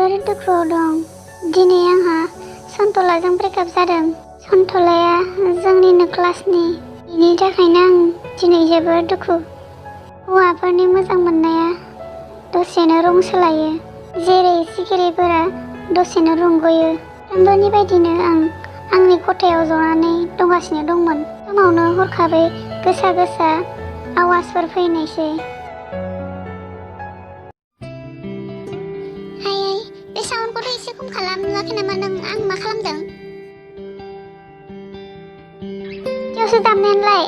जोबोर दुखुआव दं। दिनै आंहा सन्तलाजों ब्रेकआप जादों। सन्तलाया जोंनिनो क्लासनि। बिनि थाखायनो आं दिनै जोबोर दुखु। हौवाफोरनि मोजां मोननाया दसेनो रं सोलायो, जेरै सिखिरिफोरा दसेनो रंगयो। सानफ्रोमबोनि बायदिनो आं आंनि खथायाव जनानै दंगासिनो दंमोन। समावनो हरखाबै गोसा गोसा आवाजफोर फैनायसै। आयै, बे साउन्डखौथ' एसे खम खालाम। नुवाखै नामा नों आं मा खालामदों? बेयावसो दामनायानोलाय।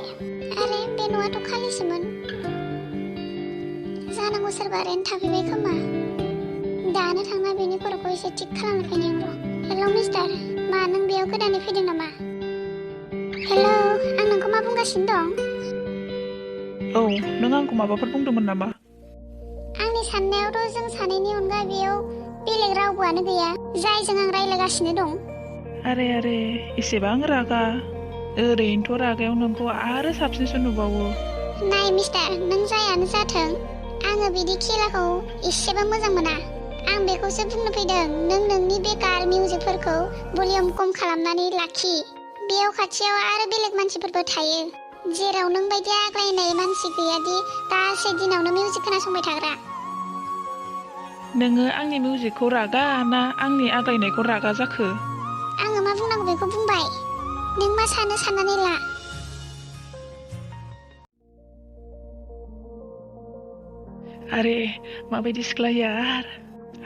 आरे बे न'आथ' खालिसोमोन। जानांगौ सोरबा रेन्ट थाफैबाय खोमा। दानो थांना बेनि खर'खौ एसे थिक खालामना फैनाय र'। हेलौ मिस्टार, मा नों बेयाव गोदानै फैदों नामा? हेलौ, आं नोंखौ मा बुंगासिनो दं? औ, नों आंखौ माबाफोर बुंदोंमोन नामा? आंनि साननायावथ' जों सानैनि अनगा बेयाव बेलेग रावबोआनो गैया जायजों आं रायज्लायगासिनो दं। आरे एसेबां रागा? ओरैनोथ' रागायाव नोंखौ आरो साबसिनसो नुबावो। नाय मिस्टार, नों जायानो जाथों, आङो बिदि खेलाखौ एसेबो मोजां मोना। आं बेखौसो बुंनो फैदों, नों नोंनि बेकार मिउजिकफोरखौ भलिउम खम खालामनानै लाखि। बेयाव खाथियाव आरो बेलेग मानसिफोरबो थायो, जेराव नों बायदि आग्लायनाय मानसि गैयादि गासै दिनावनो मिउजिक खोनासंबाय थाग्रा। नोङो आंनि मिउजिकखौ रागा ना आंनि आग्लायनायखौ रागा जाखो? आङो मा बुंनांगौ बेखौ बुंबाय। नों मा सानो साननानै ला। आरे माबायदि सिख्ला यार,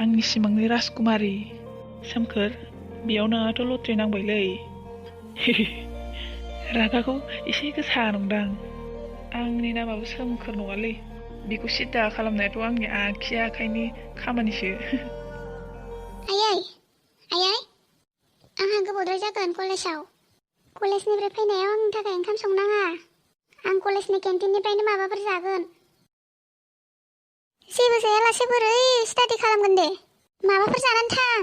आंनि सिमांनि राजकुमारी। सोमखोर, बेयाव नोंहाथ' लट्रि नांबायलै। रागाखौ एसे गोसा नंदां। आंनि नामाबो सोमखोर नङालै। बेखौ सिदा खालामनायाथ' आंनि आखि आखाइनि खामानिसो। आयै, आंहा गोबावद्राय जागोन कलेजाव। कलेजनिफ्राय फैनायाव आंनि थाखाय ओंखाम संनाङा। आं कलेजनि केन्टिननिफ्रायनो माबाफोर जागोन। जेबो जायालासे बोरै स्टाडि खालामगोन दे? माबाफोर जानानै थां।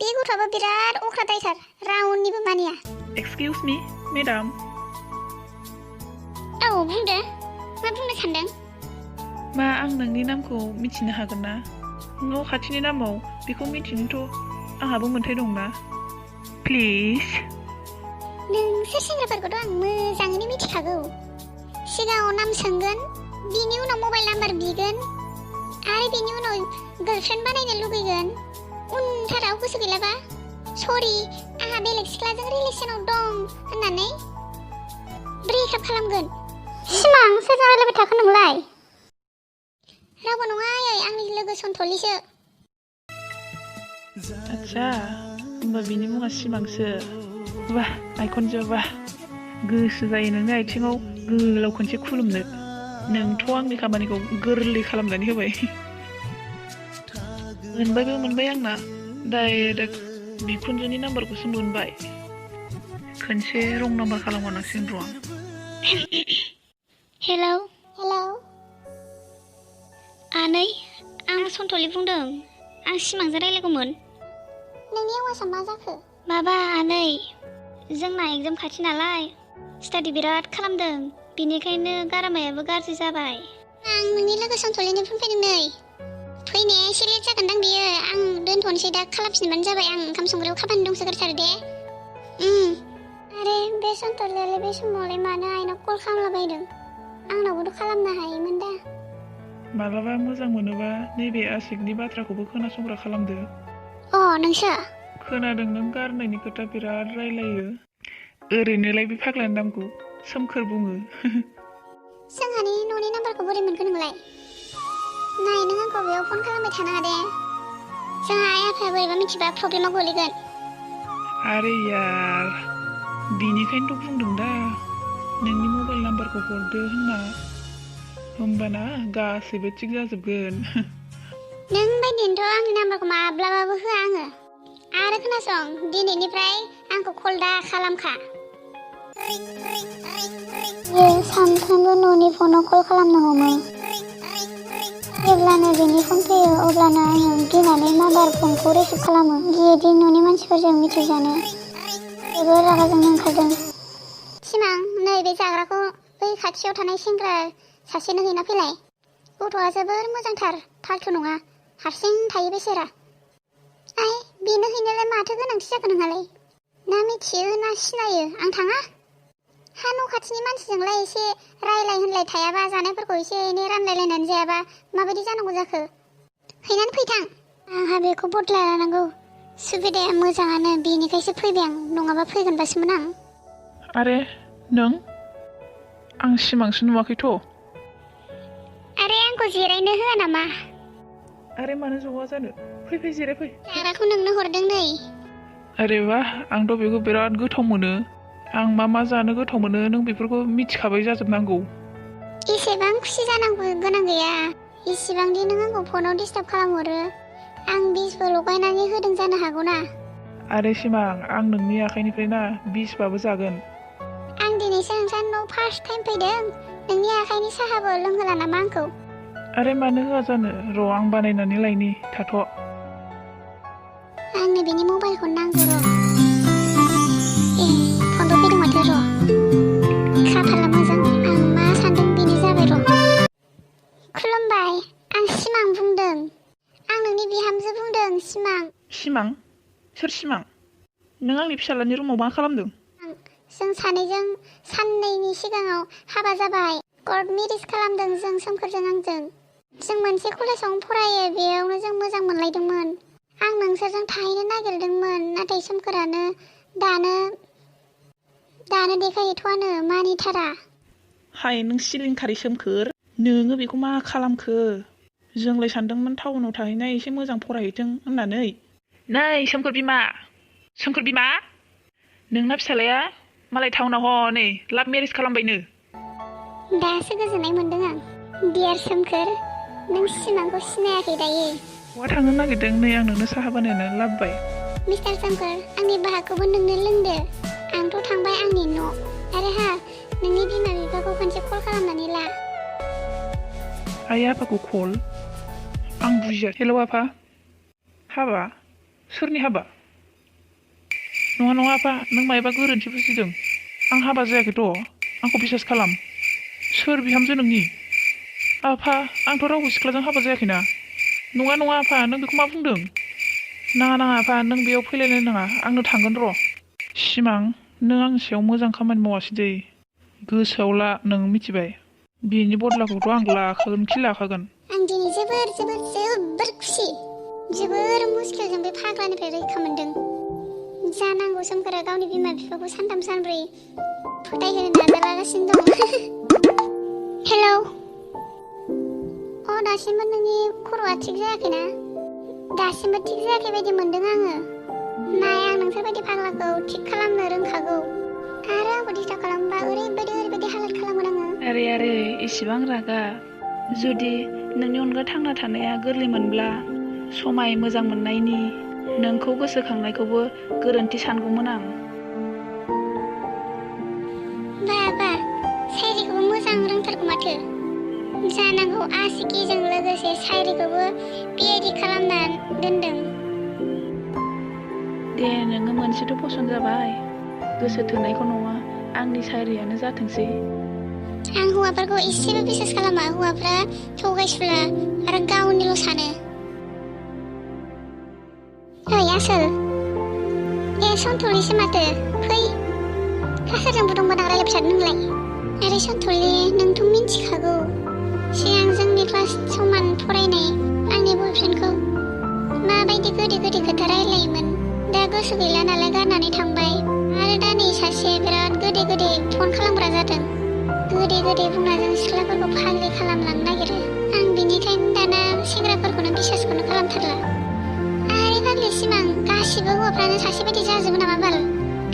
बे गथ'आबो बिराद अख्रा दायथार, रावनिबो मानिया। एक्सकिउज मी, मेडाम। औ बुंदो, मा बुंनो सानदों? मा आं नोंनि नामखौ मिथिनो हागोन ना? न' खाथिनि नामाव बेखौ मिथिनोथ' आंहाबो मोन्थाय दंना। प्लिज। नोंसोर सेंग्राफोरखौथ' आं मोजाङैनो मिथिखागौ। सिगाङाव नाम सोंगोन, बिनि उनाव मबाइल नाम्बार बिगोन, आरो बिनि उनाव गार्लफ्रेन्ड बानायनो लुगैगोन। उनथाराव गोसो गैलाबा सरि, आंहा बेलेग सिख्लाजों रिलेसनाव दं होननानै ब्रेकआप खालामगोन। सिमां, सोरजों रायलायबाय थाखो नोंलाय? रावबो नङा आयै, आंनि लोगो सन्तलिसो। आच्छा, होमबा बिनि मुङा सिमांसो। वाह, आइकनजो वाह। गोसो जायो नोंनि आथिङाव गोलाव खनसे खुलुमनो। नोंथ' आंनि खामानिखौ गोरलै खालामनानै होबाय। मोनबाय आंना। डाइरेक्ट बिखुनजोनि नाम्बारखौसो मोनबाय। खनसे रं नाम्बार खालामहरनांसिगोन र' आं। हेलौ। आनै, आं सन्तलि बुंदों। आं सिमांजों रायलायगौमोन। नोंनि आवाजआ मा जाखो? माबा आनै, जोंना एगजाम खाथि नालाय, स्टाडि बिराद खालामदों, बेनिखायनो गारामायाबो गाज्रि जाबाय। आं नोंनि लोगो सन्तलिनो फन फैदों नै। फैनाया एसे लेट जागोनदां बेयो। आं दोनथ'नोसै दा, खालामफिनबानो जाबाय। आं ओंखाम संग्रायाव खामानि दंसोगारथारो दे। आरे बे सन्तलियालाय बे समावलाय मानो आइनाव कल खालामलाबायदों? आंनावबोथ' खालामनो हायोमोन दा। मालाबा मोजां मोनोबा नैबे आशिकनि बाथ्राखौबो खोनासंग्रा खालामदो। नोंसो? खोनादों नों गारनायनि खोथा बिराद रायलायो। ओरैनोलाय बे फाग्लानि नामखौ सोमखोर बुङो। जोंहानि न'नि नाम्बारखौ बोरै मोनखो नोंलाय? नाय, नों आंखौ बेयाव फन खालामबाय थानाङा दे। जोंहा आइ आफाया बोरैबा मिथिबा प्रब्लेमाव गोलैगोन। आरे यार, बिनिखायनोथ' बुंदों दा नोंनि मबाइल नाम्बारखौ हरदो होनना। होमबाना गासैबो थिग जाजोबगोन। नों बायदिनोथ' आंनि नाम्बारखौ माब्लाबाबो होआ आङो। आरो खोनासं, दिनैनिफ्राय आंखौ कल दा खालामखा। बियो सानफ्रोमबो न'नि फनाव कल खालामनो हमो। जेब्लानो बेनि फन फैयो अब्लानो आङो गिनानै मबाइल फनखौ रिसिभ खालामो, गियोदि न'नि मानसिफोरजों मिथिजानो। जोबोर रागा जोंनो ओंखारदों। सिमां, नै बे जाग्राखौ बै खाथियाव थानाय सेंग्रा सासेनो हैना फैलाय। गथ'आ जोबोर मोजांथार, फाल्थु नङा, हारसिं थायो बेसेरा। आइ बेनो हैनोलाय माथो गोनांथि जाखो नोंहालाय? ना मिथियो ना सिनायो आं थाङा। हा न' खाथिनि मानसिजोंलाय एसे रायलाय होनलाय थायाबा, जानायफोरखौ एसे एनै रानलायलायनानै जायाबा माबायदि जानांगौ जाखो? हैनानै फैथां। आंहा बेखौ बदला लानांगौ। सुबिदाया मोजाङानो, बेनिखायसो फैबाय आं, नङाबा फैगोनबासोमोन आं। आरे नों? आं सिमांसो नुवाखैथ'। आरे आंखौ जिरायनो होआ नामा? आरे मानो ज'आ जानो? फै फै जिराय फै। जाग्राखौ नोंनो हरदों नै। आरे वाह, आंथ' बेखौ बिराद गोथाव मोनो। आं मा जानो गोथाव मोनो नों बेफोरखौ मिथिखाबाय जाजोबनांगौ। एसेबां खुसि जानांगौ गोनां गैया। इसिबांदि नों आंखौ फनाव डिस्टार्ब खालामहरो। आं बिसबो लगायनानै होदों जानो हागौना। आरे सिमां, आं नोंनि आखाइनिफ्राय ना बिसबाबो जागोन। आं दिनैसो नोंसानि न'आव फार्स्ट टाइम फैदों। नोंनि आखाइनि साहाबो लोंहोला नामा आंखौ? आरे मानो होआ जानो, र' आं बानायनानै लायनि, थाथ'। आंनो बेनि मबाइलखौ नांगौ र'। ए फनबो फैदों माथो र'। खाफाला मोजां, आं मा सानदों बेनो जाबाय र'। खुलुमबाय, आं सिमां बुंदों। आं नोंनि बिहामजो बुंदों, सिमां। सिमां? सोर सिमां? नों आंनि फिसालानि रुमाव मा खालामदों? जों सानैजों साननैनि सिगाङाव हाबा जाबाय। कर्ट मेरिज खालामदों जों सोमखोरजों आंजों। जों मोनसे कलेजावनो फरायो, बेयावनो जों मोजां मोनलायदोंमोन। आं नोंसोरजों थाहैनो नागिरदोंमोन, नाथाय सोमखोरानो दानो देखायहैथ'आनो, मानिथारा। हाय नों सिलिंखारि सोमखोर, नोङो बेखौ मा खालामखो? जोंलाय सानदोंमोन टाउनाव थाहैनाय एसे मोजां फरायहैथों होननानै। नै सोमखोर बिमा, सोमखोर बिमा, नोंना फिसालाया मालाय टाउनाव हनै लाभ मेरिज खालामबायनो। दासो गोजोननाय मोनदों आं। डियार सोमखोर, नों सिमांखौ सिनायाखै दायो। बहा थांनो नागिरदों? नै आं नोंनो साहा बानायनानै लाबोबाय। मिस्टार सोमखोर, आंनि बाहागखौबो नोंनो लोंदो। आंथ' थांबाय आंनि न'। आरो नोंनि बिमा बिफाखौ खनसे कल खालामनानै ला। आइ आफाखौ कल? आं बुजिया। हेलौ आफा। हाबा? सोरनि हाबा? नङा आफा, नों मायबा गोरोन्थि बुजिदों। आं हाबा जायाखैथ', आंखौ बिसास खालाम। सोर बिहामजो नोंनि? आफा, आंथ' रावबो सिख्लाजों हाबा जायाखैना। नङा आफा, नों बेखौ मा बुंदों? नाङा आफा, नों बेयाव फैलायलायनो नाङा, आंनो थांगोन र'। सिमां, नों आंनि सायाव मोजां खामानि मावासै दै। गोसोआव ला, नों मिथिबाय? बेनि बदलाखौथ' आं लाखागोन। आं दिनै जोबोर खुसि। जोबोर मुस्किलजों बे फाग्लानिफ्राय रैखा मोनदों। जानांगौ सोमखोरा गावनि बिमा बिफाखौ सानथाम सानब्रै फोथायहोनो नाजालागासिनो दं। हेलौ। दासिमबो नोंनि खर'आ थिग जायाखैना? दासिमबो थिग जायाखै बायदि मोनदों आङो। नाय, आं नोंसोरबायदि फाग्लाखौ थिग खालामनो रोंखागौ। आरो आंखौ डिस्टार्ब खालामबा ओरैबायदि हालत खालामगोन आङो। आरे इसिबां रागा? जुदि नोंनि अनगा थांना थानाया गोरलैमोनब्ला समाय मोजां मोननायनि नोंखौ गोसोखांनायखौबो गोरोन्थि सानगौमोन आं। बा सायरिखौबो मोजां रोंथारगौ माथो। जानांगौ आसिकिजों लोगोसे सायरिखौबो PhD खालामना दोनदों। दे, नोङो मोनसेथ' पसन्द जाबाय। गोसो थोनायखौ नङा, आंनि सायरियानो जाथोंसै। आं हौवाफोरखौ एसेबो बिसास खालामा। हौवाफ्रा थगायसुला आरो गावनिल' सानो। ओइ आसोल, सन्थुलिसो माथो। फै, सोरजों बुदुं बादां रायलायबाय थादों नोंलाय? आरे सन्थुलि, नोंथ' मिथिखागौ सिगां जोंनि क्लास समान फरायनाय आंनि बयफ्रेन्डखौ माबायदि गोदै खोथा रायलायोमोन। दा गोसो गैला नालाय गारनानै थांबाय। आरो दा नै सासे बिराद गोदै फन खालामग्रा जादों। गोदै बुंना जों सिख्लाफोरखौ फाग्लि खालामलांनो नागिरो। आं बिनिखायनो दाना सेंग्राफोरखौनो बिसासखौनो खालामथारला। आरे फाग्लि सिमां, गासिबो हौवाफ्रानो सासे बायदि जाजोबो नामा बाल?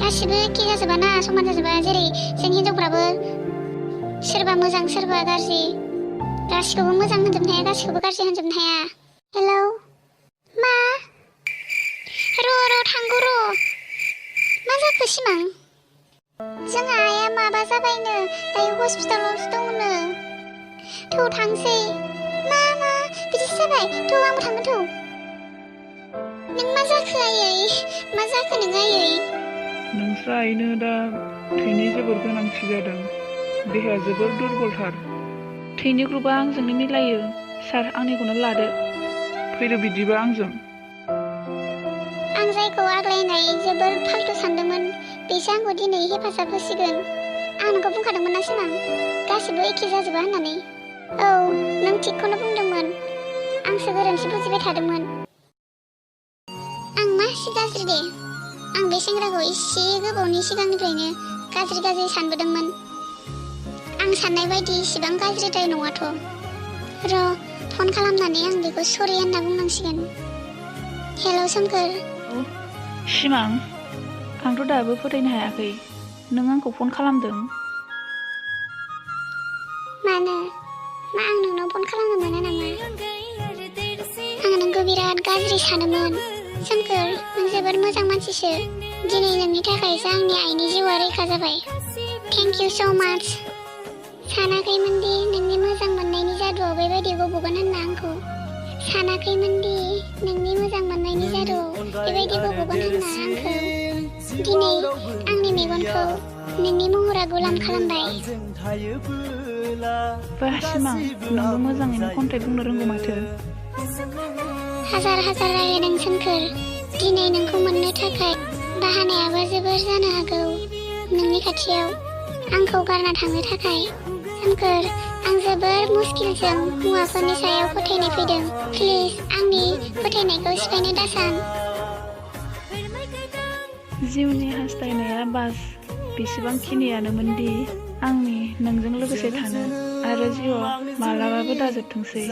गासिबो एखे जाजोबा ना, समान जाजोबा। जेरै जों हिनजावफ्राबो सोरबा मोजां सोरबा गाज्रि, गासिखौबो मोजां होनजोबनो हाया, गासिखौबो गाज्रि होनजोबनो हाया। हेलौ। मा? र' थांगौ र'। मा जाखो सिमां? जोंहा आइया माबा जाबायनो, दायो हस्पिटालावसो दङनो। थौ थांसै। मा बिदिसो जाबाय? थौ आंबो थांगोन थौ। नों मा जाखो आयै? मा जाखो नों आयै? नोंस्रा आइनो दा थैनि जोबोर गोनांथि जादों। देहाया जोबोर दुरबलथार। थैनि ग्रुपआ आंजोंनो मिलायो। सार, आंनिखौनो लादो। फैदो बिदिबा आंजों। जायखौ आग्लायनाय जोबोर फाल्तु सानदोंमोन बेसो आंखौ दिनै हेफाजाब होसिगोन। आं नोंखौ बुंखादोंमोन ना सिमां, गासिबो एखे जाजोबा होननानै। औ, नों थिगखौनो बुंदोंमोन। आंसो गोरोन्थि बुजिबाय थादोंमोन। आं मासि गाज्रि दे। आं बे सेंग्राखौ एसे गोबावनि सिगांनिफ्रायनो गाज्रि सानबोदोंमोन। आं साननाय बायदि इसिबां गाज्रिद्राय नङाथ'। र' फन खालामनानै आं बेखौ सरि होनना बुंनांसिगोन। हेल' सोमखोर। सिमां, आंथ' दाबो फोथायनो हायाखै नों आंखौ फन खालामदों। मानो? मा आं नोंनाव फन खालामनो मोना नामा? आं नोंखौ बिराद गाज्रि सानोमोन। सोमखोर, नों जोबोद मोजां मानसिसो। दिनै नोंनि थाखायसो आंनि आइनि जिउआ रैखा जाबाय। थेंक इउ स' माच। सानाखैमोन दि नोंनि मोजां मोननायनि जादुआव बेबायदि गबगोन होनना आंखौ। सानाखैमोन दि नोंनि मोजां मोननायनि जादुआव बेबायदि गबगोन होनना आंखौ। दिनै आंनि मेगनखौ नोंनि महरा गुलाम खालामबाय। बा सिमां, नोंबो मोजाङैनो खन्थाइ बुंनो रोंगौ माथो। हाजार रायलायदों सोमखोर। दिनै नोंखौ मोननो थाखाय बाहानायाबो जोबोर जानो हागौ नोंनि खाथियाव आंखौ गारना थांनो थाखाय। सोमखोर, आं जोबोर मुस्किलजों मुवाफोरनि सायाव फोथायनाय फैदों। प्लिज आंनि फोथायनायखौ सिफायनो दासान। जिउनि हास्थायनाया बास बेसेबांखिनियानोमोन दि आंनि नोंजों लोगोसे थानो आरो जिउआव मालाबाबो दाजोबथोंसै।